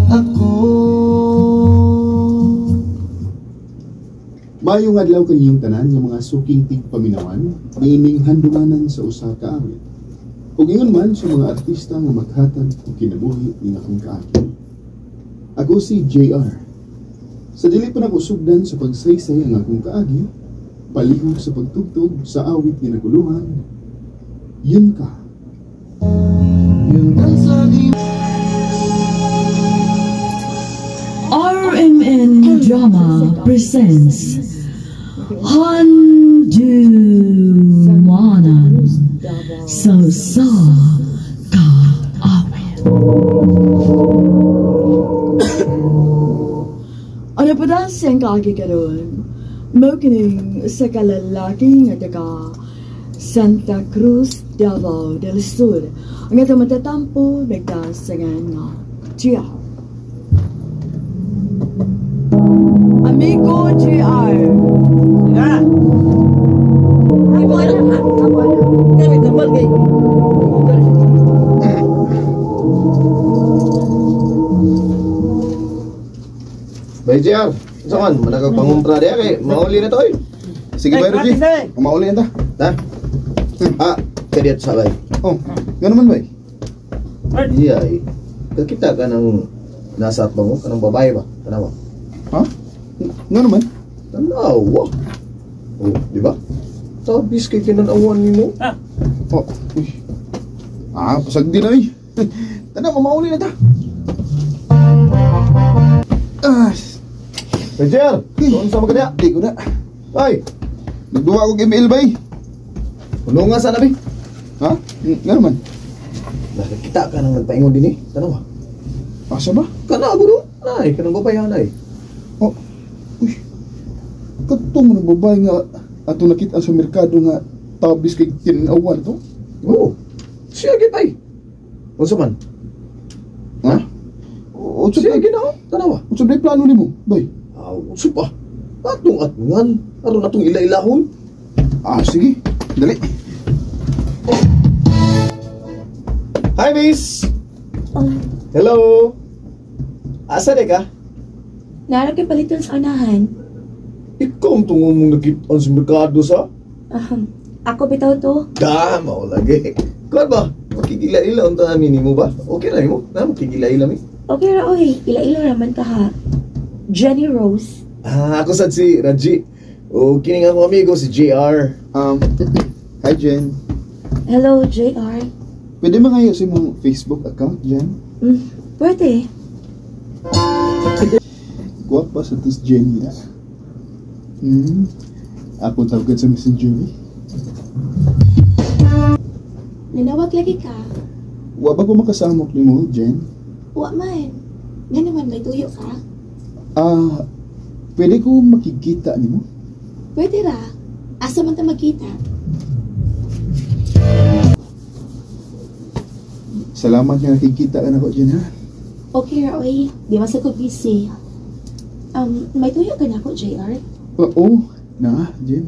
Ako. Maayong adlaw kaninyong tanan nga mga suking tigpaminawan niining handumanan sa usa ka awit. Ug ingon man sa mga artista nga maghatag og kinabuhi ning akong kaagi. Ako si JR. Sa dili pa nako sugdan sa pagsaysay ang akong kaagi, palihog sa pagtugtog sa awit nga naguluhan, Yun Ka. Yun ang sa RMN Drama presents Handumanan sa Usa Ka Awit. Ano pa daw siyang kaagi karon? Mao kining sa kalalaki nga taga Santa Cruz, Davao del Sur. Ang atong matatampo nagdasangan nga GR. Amigo GR. Ya. Kami tambal kay. Bay JR, unsa man managag pangumpra diha kay mauli na to oy. Sige Ay, bay Roger, gratis na eh. mauli na ta. Ha? Ah, kadiat sa bay. Oh, nga naman bay. Iya ay. Kakita ka ng nasa atbang mo kanang babae ba? Tanawa. Ha? Nga naman? Tanawa. Oh, di ba? Tabis kay kinanawan nimo. Oh, uy. Ah, pasag din ay. Tanaw, mauli na ta. Ah, Bay JR, so unsa man ka diha? di ko na. Ay, Nagduwa kog ML bay. puno nga sana bi. Ha? Nga naman? Nakakita ka nang nagpaingon dinhi. Tanawa. Asa ba? Kana guro. Ay, kanang babae hanay. Oh, uy. Katong ng babae nga ato nakita sa merkado nga tabis kay tinawan to. Oo. Siya gid bay. Unsa man? Ha? O, Siya gid oh. Tanawa. Unsa ba plano nimo, bay? Ah, unsa pa? Atong atngan, aron atong ila-ilahon. Ah, sige. Dali. Hi, miss. Oh, Hello. Asa de ka? Naarap kay paliton sa unahan. Ikaw ang tungo mong nakit-on sa merkado sa? Ako bitaw to. Da, mao lagi. Kuan ba? Makigila-ila unta namin nimo ba? Okay ra nimo? Na makigila-ila mi. Okay ra oy, ila-ila raman ka ha. Jenny Rose. Ah, ako sad si Raji. O kini nga akong amigo si JR. Hi Jen. Hello, JR. Pwede ba ngayon sa imong Facebook account, Jen? Pwede. Guwapa sa tos Jenny, ah. Ako tawagad sa Messenger, eh. Nanawag lagi ka. Wa ba ko makasamok nimo, Jen? Wa man. Nga naman may tuyo ka. Ah, pwede ko makikita nimo? Pwede ra. Asa man ta magkita? Salamat nga nakikita ka na ko, Jen, ha? Okay ra oy, di man sa ko busy. May tuyo ka na ako, JR? Oo, na, Jen.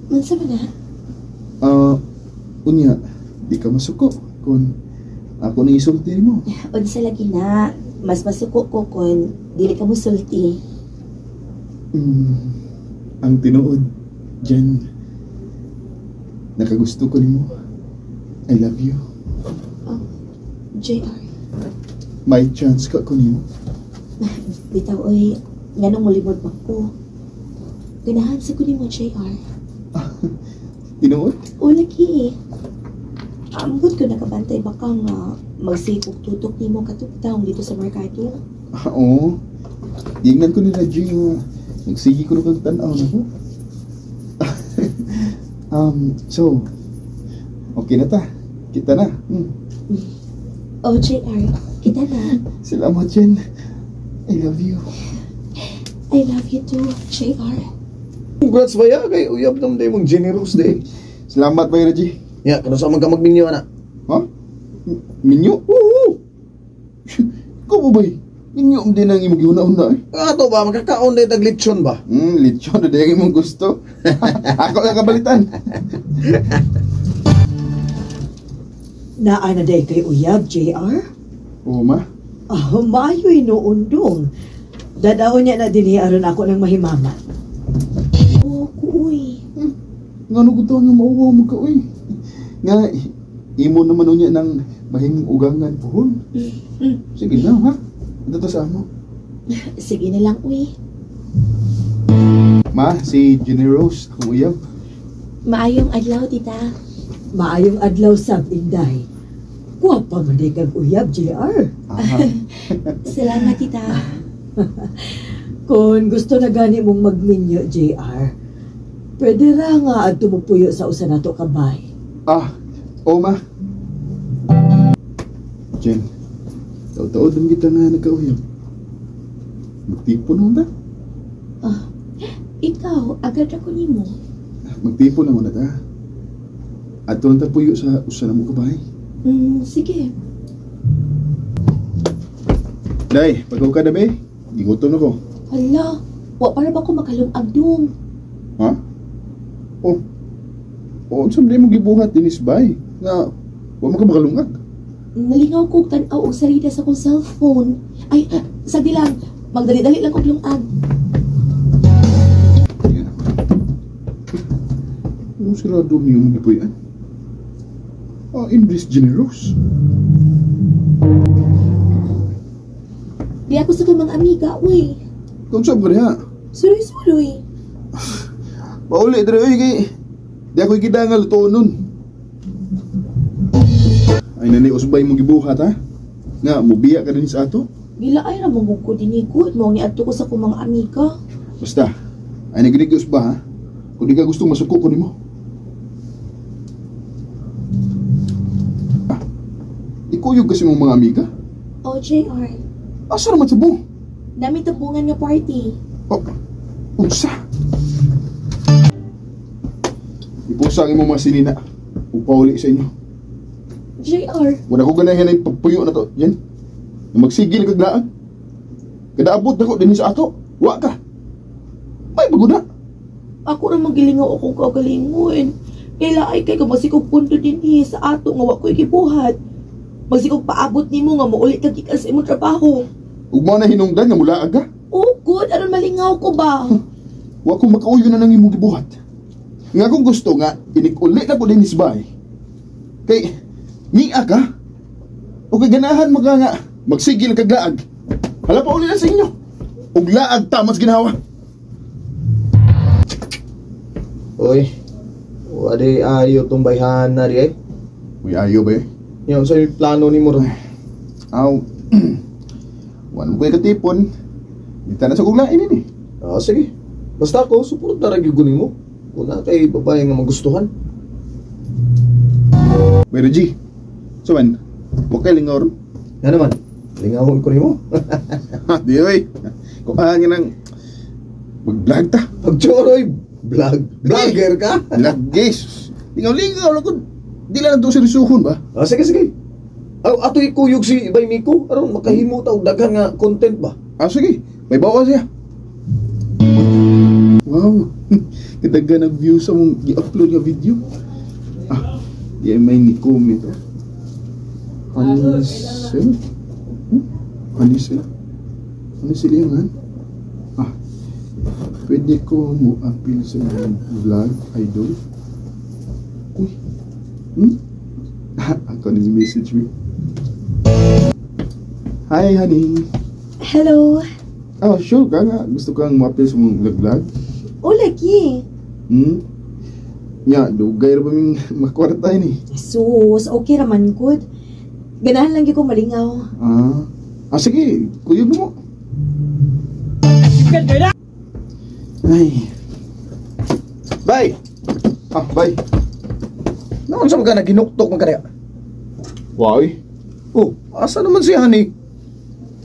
Unsa man na? Ah, unya, di ka masuko kung ako nang isulti nimo. Unsa lagi na? Mas masuko ko kung dili ka musulti. Ang tinuod, Jen, nakagusto ko nimo. I love you. Oh, JR. May chance ka ko nimo. Bitaw oy, nganong mulimod ba ko? Ganahan sa ko nimo, JR. Tinuod? O lagi. Ambot ko nakabantay baka nga magsikog tutok nimo katugtaong dito sa merkado. Ah, oo. Tingnan ko ni Raji nga nagsige ko kag tan-aw na ko. So, okay na ta. Kita na. Oh, JR, kita na. Salamat, Jen. I love you. I love you too, JR. Congrats ba ya kay uyab nam day mong generous day. Salamat ba, Raji? Ya, kuno sa man ka magminyo ana. Ha? Minyo? Oo. Ikaw ba bay? Minyo din ang imong giuna-una eh. Ato ba makakaon day tag lechon ba? Lechon na day ang imong gusto. Ako lang kabalitan. Naa na day kay uyab, JR? Oo, ma. Oh, maayo'y noon dong. Dadaon niya na dinhi aron ako ng mahimamat. Oh, kuy. Nga no gusto nga mauwaw mo ka, uy. Nga, imo naman unya ng mahimong ugangan pohon. Sige na, ha? Ito sa amo. Sige na lang, uy. Ma, si Jenny Rose, akong uyab. Maayong adlaw, tita. Maayong adlaw sab Inday. Gwapa man di kag uyab, JR. Aha. Salamat, tita. Kung gusto na gani mong magminyo, JR, pwede ra nga adto mo puyo sa usa nato ka bay. Ah, o ma. Jen, taod-taod ang kita nga nagkauyab. Magtipon naman ta. Ah, ikaw, agad ako nimo. Magtipon naman na ta. Adto lang ta puyo sa usa na mo kabahay. Sige. Day, pagaw ka na be. Gigutom na ko. Hala, wa para ba ko makalungag dong? Ha? Oh. Oh, unsa man mo gibuhat dinis bay? Nga wa man ka makalungag. Nalingaw ko og tan-aw og salida sa akong cellphone. Ay, sagdi lang. Magdali-dali lang kog lungag. Tingnan ako. Anong sirado niyo mong gipuy-an? Ah, English generous. Di ako sa akong mga amiga, uy. Kung saan ka diha? Suloy-suloy. Pauli dire oy kay di ako gida nga lutoon nun. Ay nani usbay mo gibuhat ha? Nga mubiya ka din sa ato. Gila ay ra mo ko dinhi gud mo ni adto ko sa akong mga amiga. Basta ay naginig usba ha. Kung di ka gusto masuko ko nimo. Ah, ikuyog kasi mong mga amiga. Oh, JR. Asa naman sa buo? Nami tabungan nga party. Oh, unsa? Ipusa ang imong mga sinina. Upauli sa inyo. JR, Wala ko ganahan ay pagpuyo na to. Yan. Na magsigil kag laag. Kadaabot na ko dinhi sa ato. Wa ka. May bago na. Ako ra magilingaw akong kaugalingon. Kay laay kay kung magsikog punto dinhi sa ato nga wa ko'y gibuhat. Magsikog paabot nimo nga mouli ka gikan sa imong trabaho. Ug mao na hinungdan nga mulaag ka. Oh, good. Aron malingaw ko ba? Wa ko makauyo na nang imong gibuhat. Nga kung gusto nga inig-uli na ko dinhi sa bahay. Kay ngia ka. O kay ganahan mo ka nga magsigil kag laag. Hala pa uli na sa inyo. Ug laag ta mas ginawa. Oy. Wa di ayo tong bayhana di ay. Uy, ayo ba eh? Yan sa plano nimo ron. Aw. Wala mo ko'y katipon. Di ta na sa kong lain ini. Ah, sige. Basta ako, suporta ra gyud ko nimo. Kung naa kay babae nga magustuhan. Pero G, so man, huwag kay lingaw ron. Nga naman, lingawon ko nimo. Ha, di oy. Kuhaan nga nang mag-vlog ta. Pagchoroy, vlog. Vlogger ka? Vlog, guys. Lingaw-lingaw lang ko. Di lang nato seryosohon ba? Ah, sige, sige. Aw, ato ikuyog si Bay Miko aron makahimo ta og daghan nga content ba. Ah, sige. May bawa siya. Wow. Kadagan ng views sa mong gi-upload nga video. Ah, di ay may ni comment. Oh. Anisel? Anisel? Anisel yung han? Ah, pwede ko mo appeal sa iyong vlog, idol? Uy. Ako ni message me. Hi, honey. Hello. Oh, sure ka nga. Gusto kang mo-appeal sa mong vlog-vlog? Oh, lagi. Nya, dugay ra ba ming makwarta ini? Sus, okay raman good. Ganahan lang gyud ko malingaw. Ah. Ah, sige. Kuyog na mo. Ay. Bay! Ah, bye. Naon sa mga naginuktok man kaniya? Why? Oh, asa naman si Honey?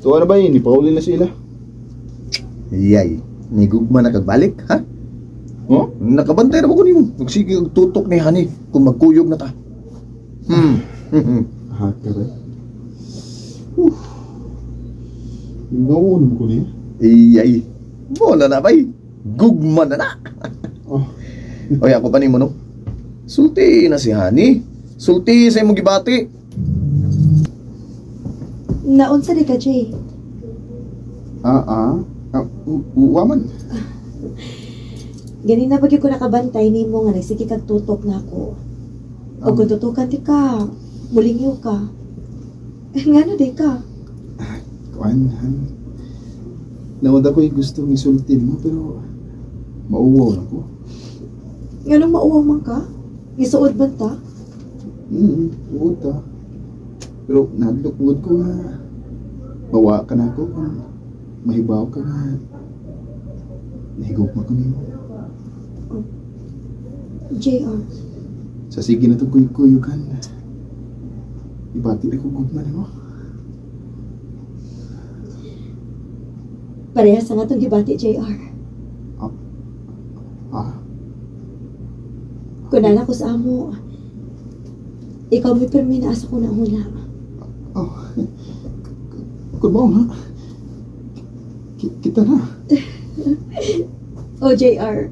Tuwa na ba yun? Ipauli na sila. Yay, nigugma na kagbalik, ha? Oh? Nakabantay na ba ko nimo? Magsige og tutok ni Honey kung magkuyog na ta. Hacker eh. Gawa naman ko niya. Iyay. Bola na bay. Gugma na na. Oh. Oy, ako pa nimo no. Sulti na si Honey. Sulti sa imong gibati. Naunsa di ka, Jay? Waman. Ganina pa gyud ko nakabantay nimo nga nagsige kag tutok nako. O kung tutukan di ka, mulingyo ka. Ngano di ka? Kuan, han. Nawad ako'y gustong isultin mo, pero mauwaw na ko. Nganong mauwaw man ka? Gisuod man ta? Uod ta. Pero nahadlok mangud ko nga mawa ka na ako kung mahibaw ka nga nahigugma ko nimo. JR, Sa sige na itong kuyog-kuyugan, ibati na ko gugma nimo. Parehas na nga itong gibati, JR. Ah, Kunana ko sa amo, ikaw may pirmi na asa ko na huna. Oh. Kung mao nga, kita na. Oh, JR,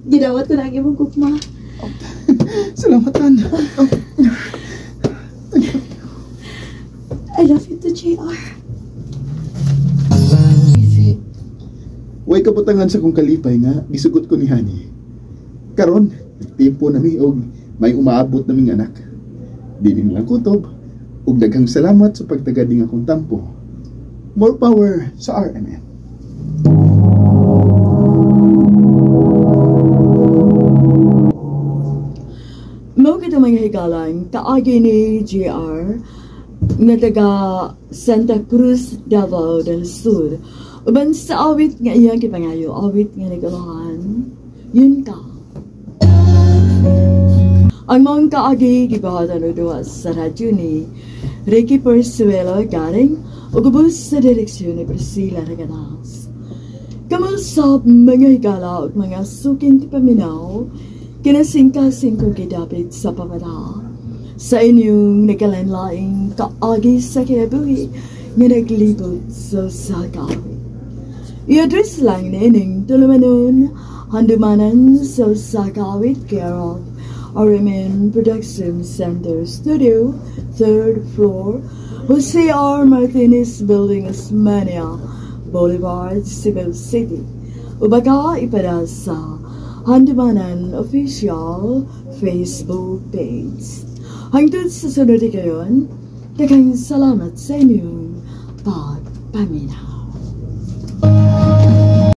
gidawat ko na ang imong gugma. Oh, salamat, Han. Oh. I love you too, JR. Way kabutangan sa kong kalipay nga, gisugot ko ni Honey. Karon, nagtimpo nami og may umaabot naming anak. Di nilang kutob, ug daghang salamat sa pagtagad ning akong tampo. More power sa RMN. Mao kita mga higalan, kaagi ni JR nga taga Santa Cruz, Davao del Sur. Uban sa awit nga iyang gipangayo, awit nga nagulahan, yun ka. Ang maong kaagi gibuhatan og duha sa radyo ni Ricky Persuelo Garing ug ubos sa direksyon ni Priscilla Raganas. Kamusap mga higala ug mga suking tipaminaw, kinasingkasing ko gidapit sa pamata sa inyong nagkalain-laing kaagi sa kinabuhi nga naglibot sa usa ka awit. I-address lang niining tulumanon, handumanan sa usa ka awit, care of RMN Production Center Studio, 3rd floor, Jose R. Martinez Building, Osmeña Boulevard, Cebu City. Ubaga ipada sa Handumanan Official Facebook page. Hangtod sa sunod kayon, daghang salamat sa inyong pagpaminaw.